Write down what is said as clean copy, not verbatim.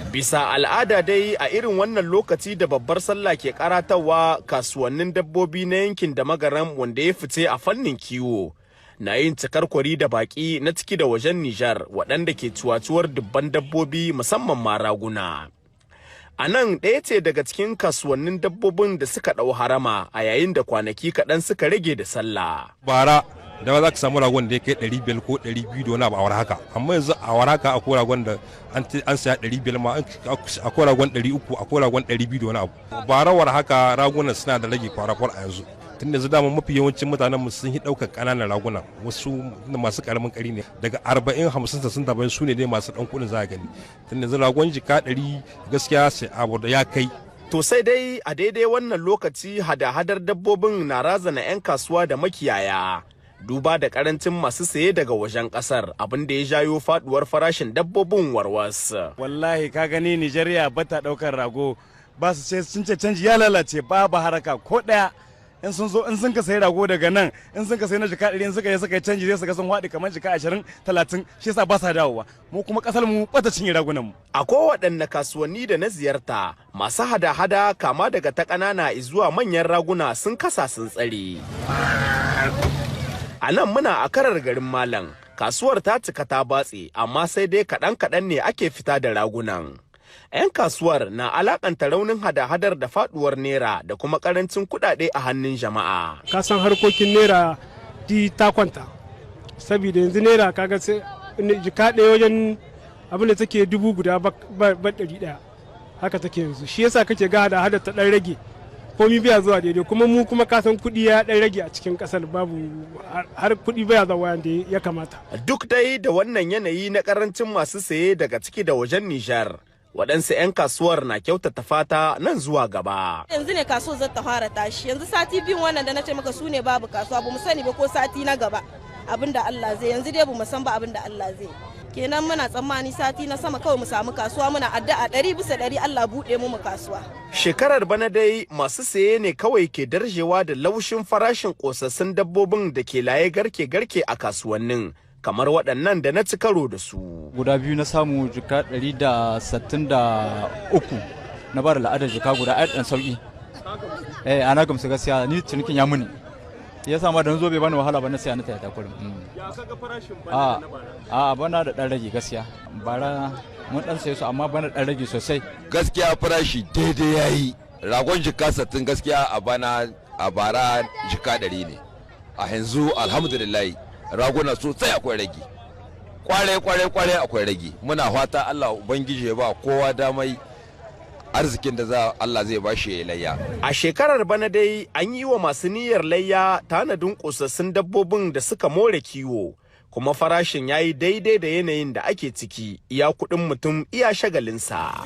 Bisa al'ada dai, a irin wannan lokaci da babbar sallah ke karatawa, kasuwannin dabbobi na yankin da Magaram, wanda ya fice a fannin kiwo, na yin cikar kwari da baki na ciki da wajen Nijar waɗanda ke cuwacuwar dubban dabbobi, musamman ma raguna. A nan ɗaya ce daga cikin kasuwannin dabbobin da suka ɗau harama a yayin da kwanaki kaɗan suka rage da sallah. Bara da ba za ka samu ragon da ya kai 500 ko 200 da wani abu a war haka, amma yanzu a war haka akwai ragon da an saya 500 ma, akwai ragon 300, akwai ragon 200 da wani abu. Bara war haka ragunan suna da rage kwarakwar a yanzu, tun da yanzu dama mafi yawancin mutanen mu sun yi ɗaukar ƙananan raguna. Wasu masu ƙaramin ƙari ne daga 40, 50, 60, 70, su ne dai masu ɗan kuɗin za a gani. Tun yanzu ragon jika 100 gaskiya sai abu da ya kai. To sai dai a daidai wannan lokaci hada-hadar dabbobin na razana 'yan kasuwa da makiyaya, duba da karancin masu saye daga wajen kasar, abin da ya jayo faduwar farashin dabbobin warwas. Wallahi ka gani, Nigeria bata daukar rago, ba su ce, sun ce canji ya lalace, babu haraka ko daya. In sun zo, in sun ka sayi rago daga nan, in sun ka sayi na jika 100, in suka yi suka yi canji, zai suka sun haɗi kamar jika 20, 30. Shi yasa ba sa dawowa. Mu kuma kasar mu bata cinye ragunan mu. A kowaɗanne kasuwanni da na ziyarta, masu hada-hada kama daga ta ƙanana zuwa manyan raguna sun kasa sun tsare. A nan muna a karar garin Malam, kasuwar ta cika ta batse, amma sai dai kaɗan-kaɗan ne ake fita da ragunan. 'Yan kasuwar na alakanta raunin hada-hadar da faduwar naira da kuma karancin kuɗaɗe a hannun jama'a. Ka san harkokin naira di ta kwanta, saboda yanzu naira kaga sai jika ɗaya wajen abin da take 1000 ba 100, haka take yanzu. Shi yasa kake ga hada-hadar ta ɗan rage, komi biya zuwa daidai. Kuma mu kuma kasan kuɗi ya ɗan rage a cikin ƙasar, babu har kuɗi baya zuwa yanda ya kamata. Duk dai da wannan yanayi na karancin masu saye daga ciki da wajen Nijar, waɗansu 'yan kasuwar na kyautata fata nan zuwa gaba. Yanzu ne kasuwar zata ta fara tashi. Yanzu sati biyun wannan da na ce maka su ne babu kasuwa. Ba mu sani ba ko sati na gaba abin da Allah zai. Yanzu dai ba mu san ba abin da Allah zai. Kenan muna tsammani sati na sama kawai mu samu kasuwa. Muna addu'a 100% Allah buɗe mu kasuwa. Shekarar bana dai masu saye ne kawai ke darjewa da laushin farashin ƙosassun dabbobin da ke laye garke-garke a kasuwannin, kamar waɗannan da na ci karo da su. Guda biyu na samu jika 163, na ba da la'adar jika guda, ai ɗan sauƙi. Eh, ana gamsu gaskiya, ni cinikin ya muni. Ya sa ma da zo bai bani wahala ba, na saya na taya takurin. Ya kaga farashin? A a bana da ɗan rage gaskiya. Bara mun ɗan saye su, amma bana ɗan rage sosai. Gaskiya farashi daidai yayi. Ragon jika 60 gaskiya a bana, a bara jika 100 ne. A yanzu alhamdulillah raguna sosai akwai rage. Kware kware kware akwai rage. Muna fata Allah Ubangiji ya ba kowa damai arzikin da za Allah zai ba shi ya layya. A shekarar bana dai an yi wa masu niyyar layya tanadin ƙosassun dabbobin da suka more kiwo, kuma farashin ya yi daidai da yanayin da ake ciki, iya kuɗin mutum iya shagalinsa.